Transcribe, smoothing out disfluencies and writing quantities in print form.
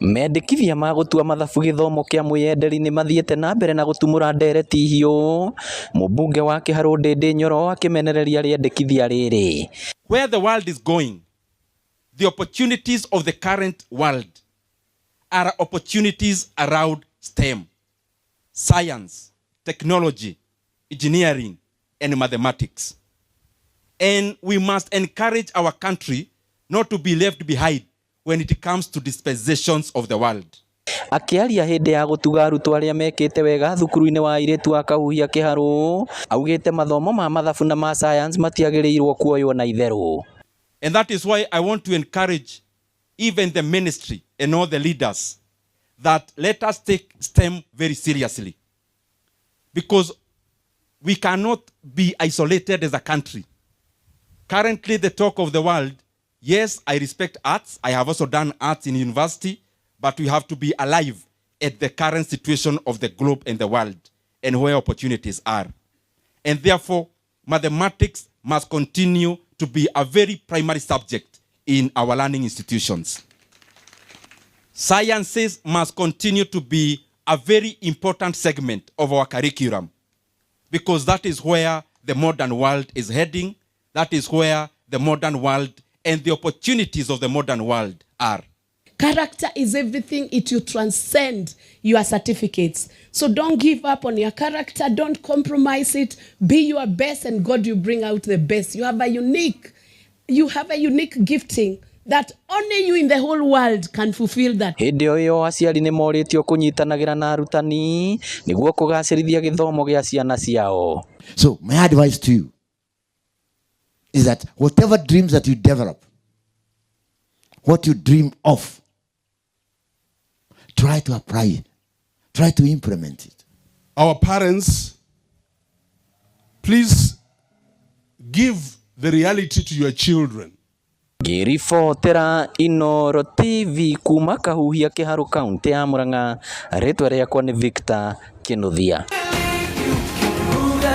Mendekithia ma gũtua mathabu gĩthomo kĩa mwĩyenderi nĩmathiĩte na mbere na gũtumũra ndereti hiũ, mũmbunge wa Kĩharũ Ndĩndĩ Nyoro akĩmenereria rĩendekithia rĩrĩ. Where the world is going, the opportunities of the current world are opportunities around STEM, science, technology, engineering, and mathematics. And we must encourage our country not to be left behind when it comes to dispensations of the world. Akĩaria hĩndĩ ya gũtuga arutwo arĩa mekĩte wega thukuru-inĩ wa airĩtu a Kahuhia Kĩharũ, augĩte mathomo ma mathabu na ma science matiagĩrĩirwo kuoywo na itherũ. And that is why I want to encourage even the ministry and all the leaders that let us take STEM very seriously. Because we cannot be isolated as a country. Currently, the talk of the world, yes, I respect arts. I have also done arts in university, but we have to be alive at the current situation of the globe and the world and where opportunities are. And therefore, mathematics must continue to be a very primary subject in our learning institutions. Sciences must continue to be a very important segment of our curriculum because that is where the modern world is heading. That is where the modern world and the opportunities of the modern world are. Character is everything. It will transcend your certificates. So don't give up on your character. Don't compromise it. Be your best and God will bring out the best. You have a unique gifting that only you in the whole world can fulfill that. Hĩndĩ o ĩyo aciari nĩ morĩtio kũnyitanagĩra na arutani nĩguo kũgacĩrithia gĩthomo gĩa ciana ciao. So my advice to you is that whatever dreams that you develop, what you dream of, try to apply it, try to implement it. Our parents, please give the reality to your children. Ngĩribotera Inooro TV kuma Kahuhia Kĩharũ, kaũntĩ ya Murang'a, rĩtwa rĩakwa nĩ Victor Kĩnuthia.